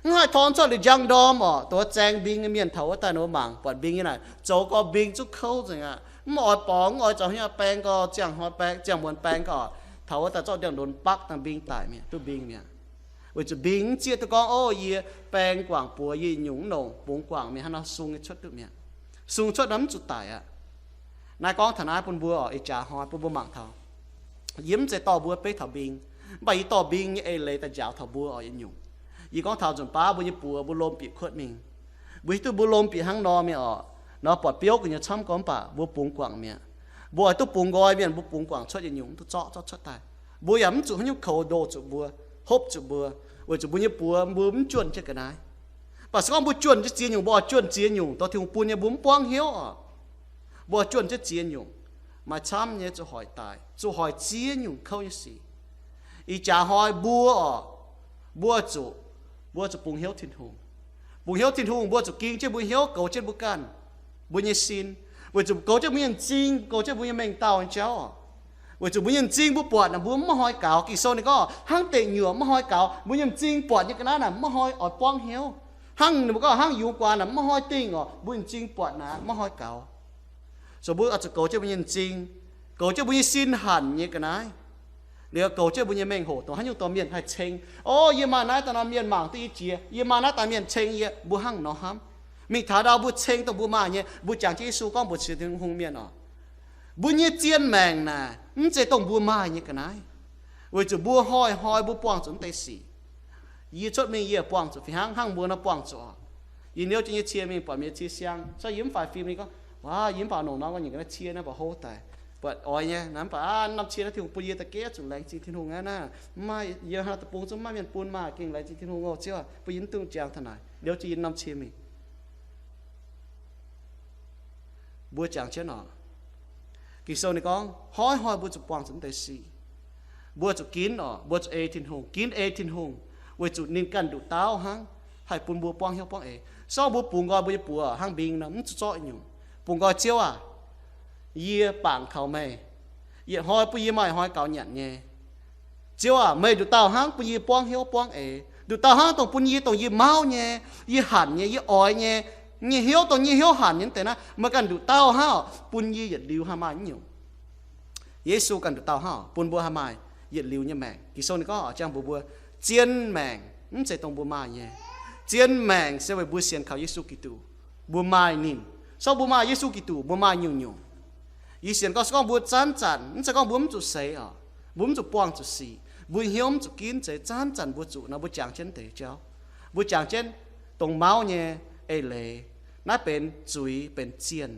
Mv haih torn cuotv liuz njang ndorm oc, dongh wuov zaeng mbing nyei mienh taux wuov daaih ninh mbuo mangc buatc mbing nyei naaic zoux gorx mbing zuqv kouv nzengc aqv. Mv oix borngz, mv oix zoux haaix nyungc, baeng gorx ziangh hnoi baeng, ziangh muonz baeng gorx, taux wuov daaih zorqv ndiangx-ndonx bakv dangh mbing daic mi'aqv, duqv mbing mi'aqv. Weic zuqc mbing mv zieqv duqv gorngv, o, yie baeng guangc buoz, yie nyungc mv nongc bungx guangc mingh hnangv nor sung nyei cuotv duqv mi'aqv. Sung cuotv nor mv zuqc daic aqv. Naaiv gorngv taux naaiv bun mbuo oc, ih jaax hnoi bun mbuo mangc taux. Yie mv zeiz dorh mbuo beiv taux mbing, mv baac yie dorh mbing nyei eix leiz daaih njaaux taux mbuo oc yietc nyungc. Yie gorngv taux nzunc baav mbuo nyei buoz mbuo lomh bieqc kuotv mingh. Mbuo hiuv duqv mbuo lomh bieqc hnangv nor mingh oc. Nor buatc biouv gu'nyuoz camv gorngv mv baac mbuo bungx guangc mi'aqv. Mbuo oix duqv bungx nqoi mienh, mbuo bungx guangc cuotv yietc nyungc mv duqv zorqv, zorqv cuotv daaih. Mbuo yaac mv zuqc haaix nyungc koux ndoh zuqc mbuo, hopv zuqc mbuo, weic zuqc mbuo nyei buoz mbuo mv juonh jienv ga'naaiv. Mv baac se gorngv mbuo juonh jienv ziex nyungc, mbuo oix juonh ziex nyungc, dongh Tin-Hungh bun nyei mbuo mv buangv hnyouv oc. Mbuo oix juonh jienv ziex nyungc, maaih camv nyei zuqc hoic daic, zuqc hoic ziex nyungc kouv nyei sic. Ih jaax hnoi mbuo oc, mbuo zuqc, mbuo zuqc bungx hnyouv Tin-Hungh. Bungx hnyouv Tin-Hungh mbuo zuqc ging jienv mbuo hnyouv, goux jienv mbuo ganh, mbuo nyei sin, weic zuqc goux jienv mbuo nyei m'zing, goux jienv mbuo nyei mengh dauh nyei jauv oc. Weic zuqc mbuo nyei m'zing mbuo buatc naaic mbuo mv hnoi gaux. Ging-Sou ninh gorngv hnangv deic nyuoqc mv hnoi gaux. Mbuo nyei m'zing buatc nyei ga'naaiv naaic mv hnoi oix buangv hnyouv. Hnangv ninh mbuo gorngv hnangv yungz guaax naaic mv hnoi dingh oc. Mbuo nyei m'zing buatc naaic mv hnoi gaux. So mbuo oix zuqc goux jienv mbuo nyei m'zing, goux jienv mbuo nyei sin hanc nyei ga'naaiv. Liuz goux jienv mbuo nyei mengh hoc, dongh haaix nyungc dorh mienh haih ceng. O, yie maaih naaiv daaih nor mienh mangc duqv yie jiex, yie maaih naaiv daaih mienh ceng yie, mbuo hnangv nor hnamv. Mingh taux ndau mbuo ceng dongh mbuo maaih nyei, mbuo jangx jienv Yesu gorngv mbuox sienx Tin-Hungh mienh oc. Mbuo nyei zien maengc naaic mv zeiz dongh mbuo maaih nyei ga'naaiv, weic zuqc mbuo hnoi-hnoi mbuo buangh zuqc mv deix sic. Yie cuotv mingh yie buangh zuqc fih hnangv, hnangv mbuo nor buangh zuqc oc. Yie niouv jienv nyei cie mingh buatc mienh cie siang, so yie mv faix fim ninh gorngv, waac, yie mv baac nongc nor nyiec ga'naaiv cie naaiv mba'hov daic, buatc oix nyei naaiv, mv baac aav norm cie naaiv Tin-Hungh bun yie daaih geh zuqc laengz zingh Tin-Hungh aqv naaiv. Mv maaih yie hnangv deic-bung zungv mv maaih mienh bun maah, gengh laengz zingh Tin-Hungh oc, Ziouv aac, bun yie mv dungx jangx taux naaic. Liouh jienv yie norm cie mingh. Mbuo jangx jienv oc. Ging-Sou ninh gorngv hnoi-hnoi mbuo zuqc buangh zuqc mv deix sic. Mbuo zuqc ginv oc, mbuo zuqc ei Tin-Hungh, ginv ei Tin-Hungh, weic zuqc ninh ganh nduqc dauh hnangv haih bun mbuo buangv hnyouv buangv eix. So mbuo bungx nqoi mbuo nyei buoz hnangv mbing nor mv zuqc zorqv nyungc. Bungx nqoi, Ziouv aac, yie bangc kaux meih, yietc hnoi bun yie maaih hnoi gaux nyanc nyei. Ziouv aac, meih nduqc dauh hnangv bun yie buangv hnyouv buangv eix, nduqc dauh hnangv dongh bun yie, dongh yie mauv nyei, yie hanc nyei, yie oix nyei, nyei hnyouv, dongh nyei hnyouv hanc nyei mv deix naaiv, meih ganh nduqc dauh hnangv oc, bun yie yietc liuz haih maaih nyungc. Yesu ganh nduqc dauh hnangv oc, bun mbuo haih maaih yietc liuz nyei maengc. Ging-Sou ninh gorngv oc, jangx mbuox mbuo, zien maengc mv zeiz dongh mbuo maaih nyei. Zien maengc se weic mbuo sienx kaux Yesu Giduc, mbuo maaih ninh. So mbuo maaih Yesu Giduc, mbuo maaih nyungc-nyungc. Yie sienx gorngv se gorngv mbuo zanc-zanc, mv zeiz gorngv mbuo mv zuqc seix oc, mbuo mv zuqc buangh zuqc sic, mbuo hnyouv mv zuqc ginv, zeiz zanc-zanc mbuo zuqc nor mbuo jangx jienv deix jauv. Mbuo jangx jienv dongh mauv nyei eix leiz. Naaiv benx zuiz, benx zienh.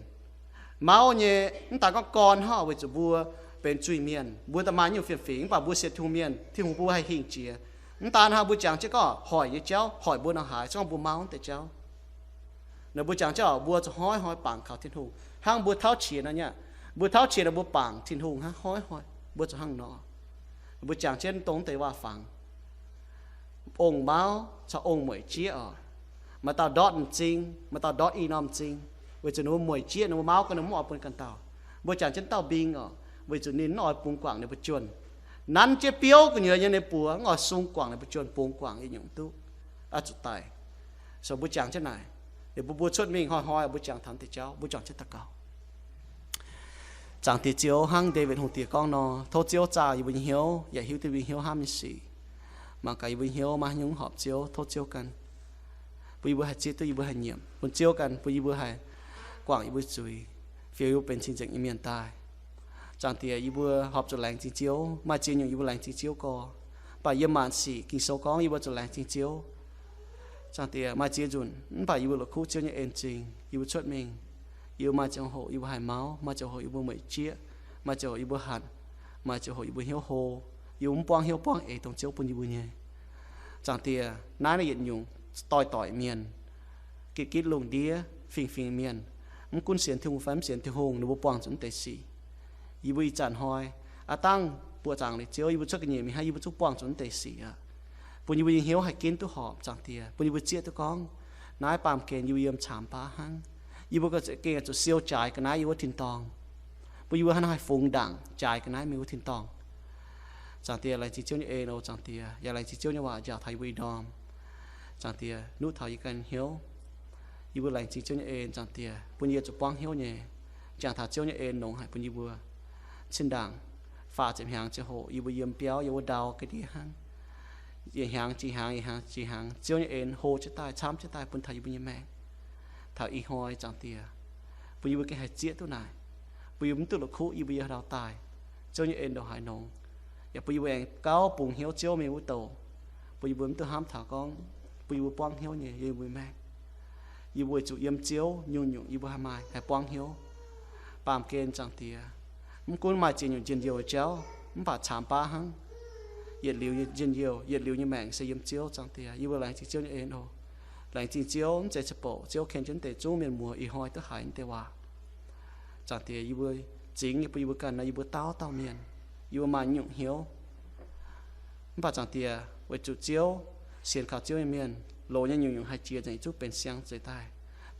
Mauv nyei mv daaih gorngv gorn hnangv oc, weic zuqc mbuo benx zuiz-mienh, mbuo daaih maaih nyungc fiem-fingx, mv baac mbuo sienx Tin-Hungh mienh, Tin-Hungh bun mbuo haih hingh jiex. Mv daan hnangv, mbuo jangx jienv gorngv hoic nyei jauv, hoic mbuo nor haaix, se gorngv mbuo mau wuov deix jauv. Naaiv mbuo jangx jienv oc, mbuo zuqc hnoi-hnoi bangc kaux Tin-Hungh hnangv mbuo tauv qiex nor nyei. Mbuo tauv qiex nor mbuo bangc Tin-Hungh hnangv hnoi-hnoi, mbuo zuqc hnangv nor. Mbuo jangx jienv dongh deix waac-fangx, ong-mauv caux ong-mueic jieqv oc. Maaih dauh ndortv m'zing, maaih dauh ndortv i norm m'zing, weic zuqc ninh mbuo mueic jieqv, ninh mbuo mauv gau, ninh mv oix bun ganh dauh. Mbuo jangx jienv dauh mbing oc, weic zuqc ninh mv oix bungx guangc ninh mbuo juonh. Nanv jienv biouv gu'nyuoz nyei ninh buoz, mv oix sung guangc ninh mbuo juonh, bungx guangc yietc nyungc duqv, oix zuqc daic. So mbuo jangx jienv naaic, ninh mbuo mbuo cuotv mingh hnoi-hnoi mbuo jangx taux deix jauv, mbuo juangc jienv daux gaux. Zaangc Diex Ziouv, hnangv Ndaawitv Hungh Diex gorngv nor, tov Ziouv zaah yie mbuo nyei hnyouv, yaac hiuv duqv yie mbuo nyei hnyouv hnamv nyei sic. Mangc gaax yie mbuo nyei hnyouv maaih haaix nyungc horpc Ziouv, tov Ziouv ganh bun yie mbuo haih zieqv duqv yie mbuo haih nyiemc, bun Ziouv ganh bun yie mbuo haih guangc yie mbuo zuiz, fiou yie mbuo benx cing-nzengc nyei mienh daaih. Zaangc Diex, yie mbuo horpc zuqc laengz zingh Ziouv. Maaih ziex nyungc yie mbuo laengz zingh Ziouv gorx. Mv baac yiem maanc sic Ging-Sou gorngv yie mbuo zuqc laengz zingh Ziouv. Zaangc Diex, maaih ziex nzunc mv baac yie mbuo la'kuqv Ziouv nyei en zingh yie mbuo cuotv mingh. Yie mbuo maaih ziangh hoc yie mbuo haih mauv, maaih ziangh hoc yie mbuo mueic jieqv, maaih ziangh hoc yie mbuo hatc, maaih ziangh hoc yie mbuo hnyouv hlo, yie mbuo mv buangv hnyouv buangv eix dongh Ziouv bun yie mbuo nyei. Zaangc Diex, naaiv naaiv yietc nyungc doix-doix mienh, gitv-gitv lungh ndiev fingx-fingx mienh, mv gunv sienx Tin-Hungh fai mv sienx Tin-Hungh, ninh mbuo buangh zuqc naaiv deix sic. Yie mbuo ih zanc hnoi aav dangh buoqc zaangc liuz Ziouv, yie mbuo cuotv ga'nyiec mingh hnangv, yie mbuo zungv buangh zuqc naaiv deix sic aqv. Bun yie mbuo nyei hnyouv haih ginv duqv horpc, Zaangc Diex. Bun yie mbuo zieqv duqv gorngv, naaiv baamh gen yie mbuo yiem caamx baav hnangv. Yie mbuo ga'zeix gengh zuqc siou jaaix ga'naaiv yiem wuov tin-dorngh. Bun yie mbuo hnangv nor haih fungx ndaangc jaaix ga'naaiv mingh wuov tin-dorngh. Zaangc Diex, laengz zingh Ziouv nyei en oc, Zaangc Diex, yaac laengz zingh Ziouv nyei waac njaaux taux yie mbuo ih ndorm. Zaangc Diex, nuqv taux yie ganh hnyouv. Yie mbuo laengz zingh Ziouv nyei en, Zaangc Diex, bun yie zuqc buangv hnyouv nyei, jangx taux Ziouv nyei en nongx haic bun yie mbuo. Zinh ndaangc faah ziepc hnyangx ziangh hoc yie mbuo yiem biauv yiem wuov ndau ga'ndiev hnangv. Yietc hnyangx jiex hnyangx, yietc hnyangx jiex hnyangx, Ziouv nyei en hlo jienv daaih, camv jienv daaih bun taux yie mbuo nyei maengc. Taux ih hnoi, Zaangc Diex, bun yie mbuo gengh haih zieqv duqv naaic, bun yie mbuo mv duqv la'kuqv yie mbuo yiem haaix dauh daaih. Ziouv nyei en ndongc haaix nongx, yaac bun yie mbuo aengx gauh bungx hnyouv Ziouv mingh wuov douc, bun yie mbuo mv duqv hnamv taux gorngv bun yie mbuo buangv hnyouv nyei yiem yie mbuo nyei maengc. Yie mbuo weic zuqc yiem Ziouv nyungc-nyungc yie mbuo haih maaih, haih buangv hnyouv. Baamh gen, Zaangc Diex, mv gunv maaih ziex nyungc njien-youh jauv, mv baac caamx baav hnangv. Yietc liuz nyei njien-youh, yietc liuz nyei maengc se yiem Ziouv, Zaangc Diex. Yie mbuo laengz zingh Ziouv nyei en oc. Laengz zingh Ziouv, mv zeiz ziangh hoc Ziouv ken jienv deix zungv mienh muoz ih hnoi duqv haiz naaiv deix waac. Zaangc Diex, yie mbuo zingx nyei bun yie mbuo ganh nor, yie mbuo dauh dauh mienh, yie mbuo maaih nyungc hnyouv. Mv baac Zaangc Diex, weic zuqc Ziouv, sienx kaux Ziouv nyei mienh loz nyei nyungc-nyungc haih jiex nzengc, zungv benx siang zeix daaih.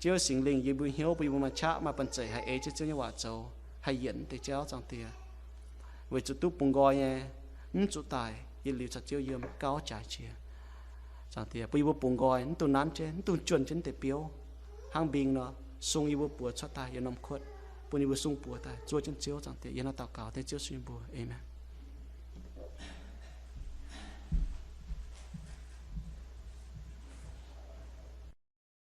Ziouv Singx Lingh yiem mbuo hnyouv, bun yie mbuo maaih qaqv maaih banh zeic haih ei jienv Ziouv nyei waac zoux, haih yienc deix jauv, Zaangc Diex. Weic zuqc duqv bungx nqoi nyei, mv zuqc daic, yietc liuz caux Ziouv yiem gauh jaaix jiex. Zaangc Diex, bun yie mbuo bungx nqoi, mv dungx nanv jienv, mv dungx juonh jienv deix biouv, hnangv mbing nor, sung yie mbuo buoz cuotv daaih yiem norm kuotv, bun yie mbuo sung buoz daaih zuov jienv Ziouv, Zaangc Diex. Yie hnangv daux gaux dengv Ziouv Yesu nyei mbuox. Aamen.